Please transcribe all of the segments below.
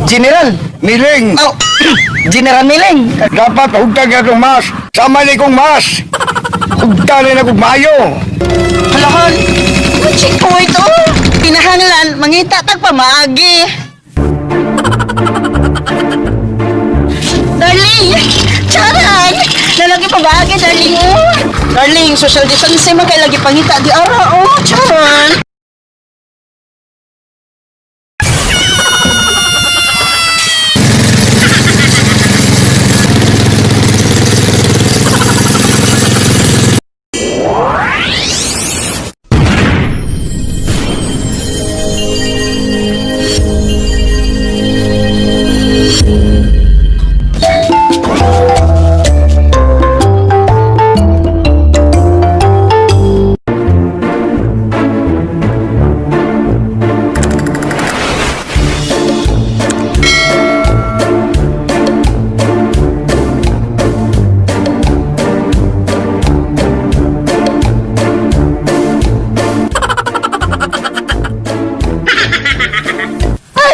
General. Miling. Oh, General Miling. Dapat hugtag atong mas. Sama ni kong mas. Hugtan ni na kong maayo. Halahal, checkpoint oh. Kinahanglan, mangita tag pamaagi. Darling! Charan! Lalagi pamaagi, darling oh. Darling, social distancing man kay lagi pangita di ara oh. Charan!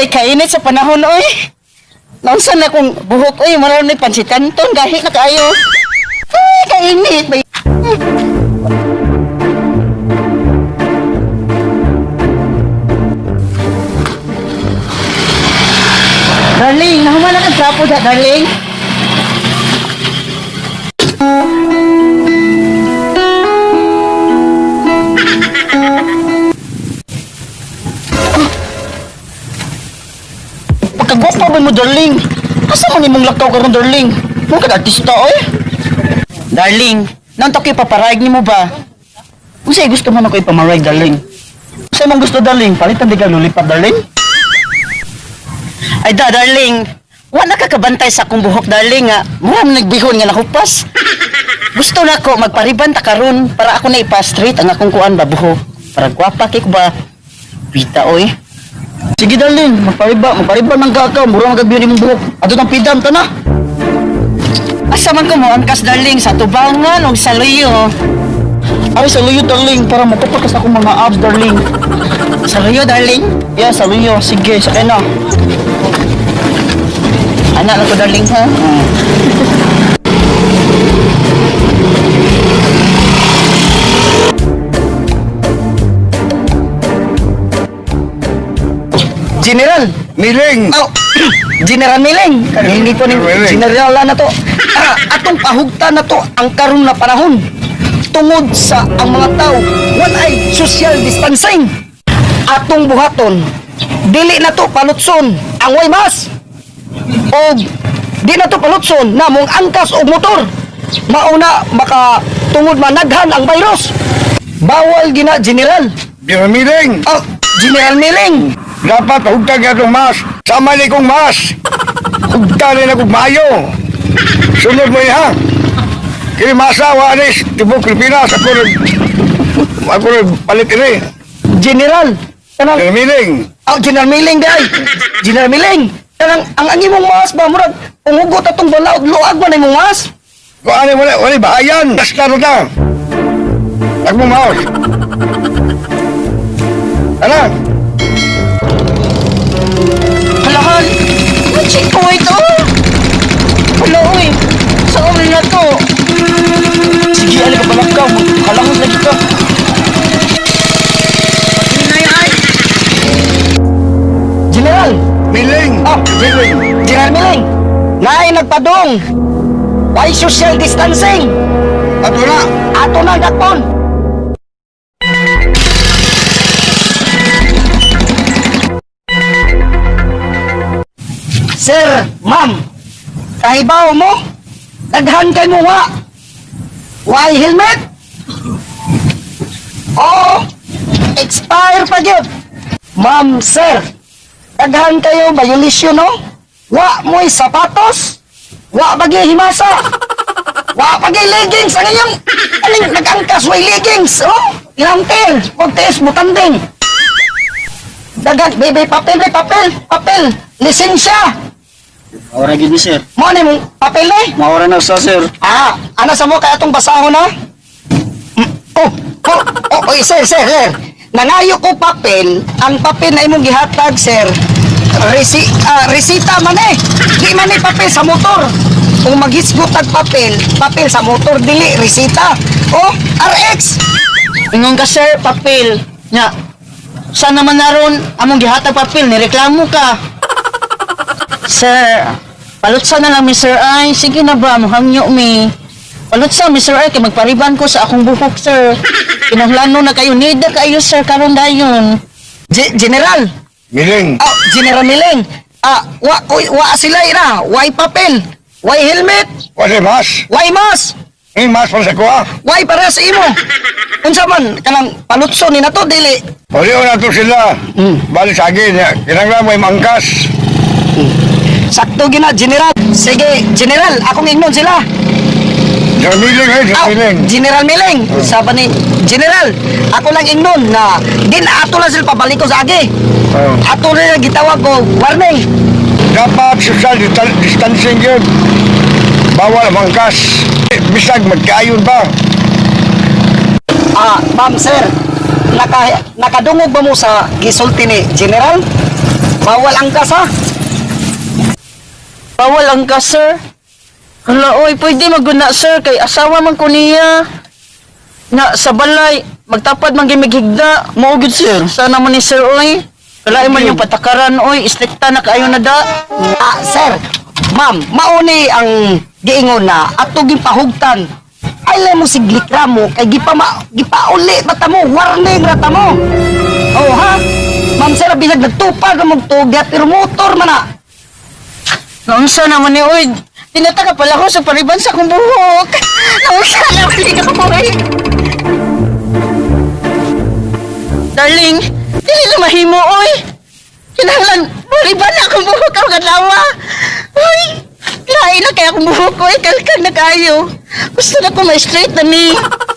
Ay, kainit sa panahon oy. Naunsa na kong buhok oy, maroon ni pansikanton gahi na kaayo. Ay, kainit. Bay. Darling, nahuman na kang trapo da, darling. Pagkagwapa ba mo, darling? Asa man imong lakaw karon, darling? Mo kad artista oy. Darling, nantok kay paparayag nimo ba? Unsay gusto mo nako ipamarayag, darling? Unsay mong gusto, darling? Palitan di ka lulipad, darling? Ay da, darling. Wala ka kabantay sa akong buhok, darling. Nga. Mura man nagbihon nga nahupas. Gusto na ko magpariban ta karon para ako na ipa-straight ang akong kuan ba buhok. Para gwapa kay ko ba. Pita oy. Sige, darling, magpariba, magpariba ng kakaw, mura magagbiyon imong buhok. Ato tang pidam ta na. Asa man ko mo angkas darling sa tubangan o sa luyo. Ay, sa luyo, darling, para mapapakas akong mga abs, darling. Sa luyo, darling. Yeah, sa luyo. Sige, sakay na. Anak na ko darling ha. General. Miling. Oh, General Miling. Hindi ko ni Miling. General na to. Ah, atong pahugtan na to ang karon na panahon. Tungod sa ang mga tao, walay social distancing. Atong buhaton, dili na to palutson ang way mas. Og di na to palutson na mong angkas og motor. Mauna maka tungod managhan ang virus. Bawal gina General. General Miling. Oh, General Miling. Dapat hugtag atong mas. Sama ni kong mas. Hugtan ni na kong maayo. Sunod mo niya. Kini masa wa ni tibok Pilipinas ako rin. Ako rin palit ini. General. Kanang General Miling. Oh, General Miling di ay. General Miling. Kanang ang imong mas ba murag ungugot atong balaod luag man imong mas. Kung ano wala wala bahayan. Basta na. Ako mo maos. Ano? Halahal, checkpoint oh. Hala oy. Saan man na to? Sige, ali ka balakaw. Kalangos lagi ka. Hinay ay. General. Miling. Oh. Miling. General Miling. Naay nagpadong. Why social distancing? Ato na. Ato na ang dakpon. Sir, ma'am, kahibaw mo, daghan kay mo wa. Why helmet? Oo, expire pa gyud. Ma'am, sir, daghan kayo violation no? Wa mo'y sapatos, wa pagi himasa. Wa pagi leggings ang inyong aling nag-angkas way leggings oh. Ilang tel, kontes butanding. Dagan bebe papel be papel, papel, lisensya. Maura gid ni sir. Mo ni mong papel eh. Maura na sa sir. Ah, ana sa mo kaya itong basahon na? Oh, oh, oh, oy, sir, sir, sir. Nangayo ko papel, ang papel na imong gihatag, sir. Resita man eh. Di man eh papel sa motor. Kung maghisgot tag papel, papel sa motor dili resita. Oh, RX. Ingon ka, sir, papel. Nya, sana man naron among gihatag papel, nireklamo ka. Sir, palutsa na lang mi sir ay. Sige na ba, muhangyo mi. Palutsa mi sir ay, kay magpariban ko sa akong buhok, sir. Kinahanglan na kayo, nida kayo, sir, karon dayon. General. Miling. Oh, General Mileng. Ah, wa ko wa sila ira. Way papel. Way helmet. Wala mas. Way mask. Eh, mas para sa kuha. Way para sa imo. Unsa man kanang palutso ni nato dili. Uli na to sila. Balik sa akin. Kinanglan may mangkas. Sakto gina General. Sige, General, akong ingnon sila. Sir Miling, eh, Sir Aw, Miling. General Mileng, sabi ni General, ako lang ingnon na din ato lang sila pabaliko sa agi. Oh. Ato na lang gitawag ko warning. Dapat social distancing yun. Bawal mangkas. Eh, bisag magkayon ba? Ah, ma'am sir, nakadungog ba mo sa gisulti ni General? Bawal ang kasa. Bawal ang ka, sir. Hala, oy, pwede maguna, sir, kay asawa man ko niya. Nga, sa balay, magtapad man gimighigda. Mao gid, sir. Sana man ni sir, oy. Kalain man yung patakaran, oy. Istrikta na kaayo na da. Ah, sir, ma'am, mauni ang giingon na ato gipahugtan. Ay mo sig mo kay gipauli ba ta mo, warning ra ta mo. Oh ha? Ma'am sir, bisag nagtupad ra mong tugya pero motor man na. Naunsa naman ni, oy. Tinataka pala ko sa pariban sa akong buhok. Naunsa naman ni oy. Darling, dili na mahimo, oy. Kinahanglan, pariban na akong buhok ang kadlawa. Oy, lain na kaya akong buhok, oy. Kalkal na kayo. Gusto na ko ma-straight na ni.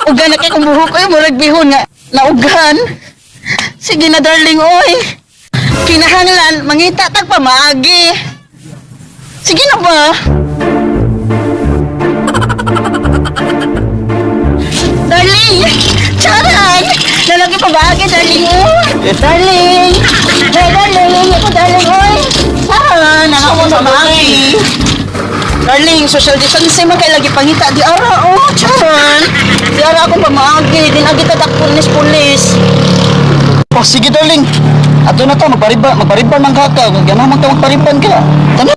Ugan na kaya akong buhok, oy. Murag bihon nga. Naugan. Sige na, darling, oy. Kinahanglan, mangita tag pamaagi. Sige na ba? Darling! Charan! Lalaki pa ba agad, darling? Oh! Darling! Hey, darling! Ako, darling, oy! Charan! Nakako sa maagi. Darling, social distancing man kay lagi pangita di ara, oh! Charan! Di ara akong pamaagi. Din agi tatak pulis-pulis. Oh, sige darling. Ato na to, magpariban, magpariban man ka ka. Ganahan man ka magpariban ka. Tana.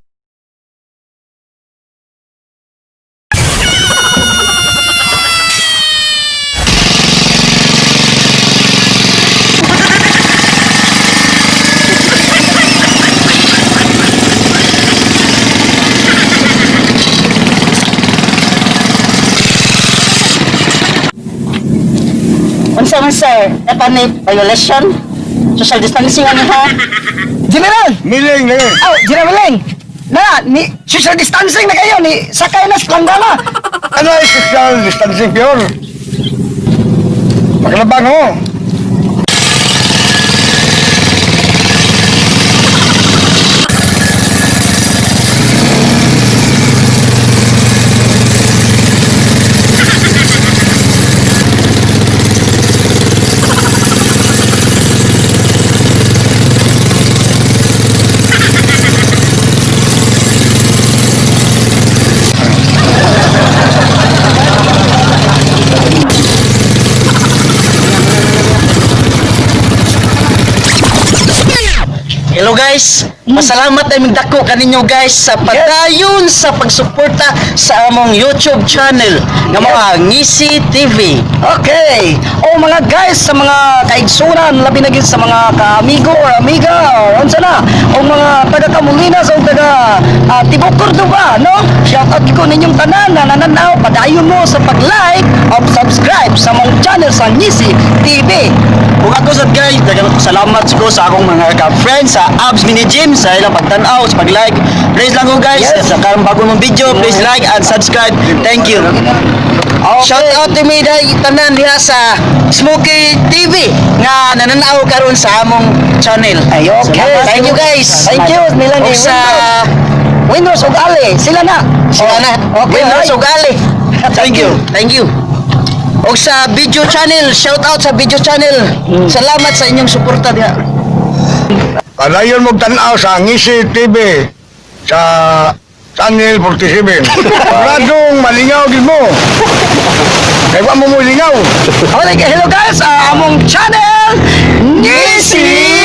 Unsa man, sir? Epa ni violation? Social distancing ano ha? General! Miling, eh. Oh, General Mileng! Na, ni social distancing na kayo ni sakay na sa planggana. Ano ay social distancing pure? Maglabang mo. Hello guys, masalamat ay dako kaninyo guys sa padayon sa pagsuporta sa among YouTube channel nga mga Ngisi TV. Okay. O mga guys, sa mga kaigsunan, labi na gid sa mga kaamigo or amiga or unsa na, o mga taga Camulinas o taga Tibok Cordova, no? Shout out ko ninyong tanan na nananaw, padayon mo sa pag-like o subscribe sa mong channel sa Ngisi TV. Ug ako sad guys, daghang salamat ko sa akong mga ka-friends sa Abs Mini Gym sa ilang pagtan-aw, sa pag-like. Please lang ko guys, Yes. sa karong bago mong video, please like and subscribe. Thank you. Okay. Shout out to me dahil tanan diha sa Smokey TV nga nananaw karon sa among channel. Ay, okay. Thank you guys. Thank you, Melanie. Ug sa Windows ug Ali, sila na. sila na. Okay, Windows alright. ug Ali. Thank you. Thank you. Og sa video channel, shout out sa video channel. Salamat sa inyong suporta diha. Padayon mo tanaw sa Ngisi TV sa Channel 47. Radong malingaw gid mo. Kay wa mo mo lingaw. Okay, hello guys, among channel Ngisi.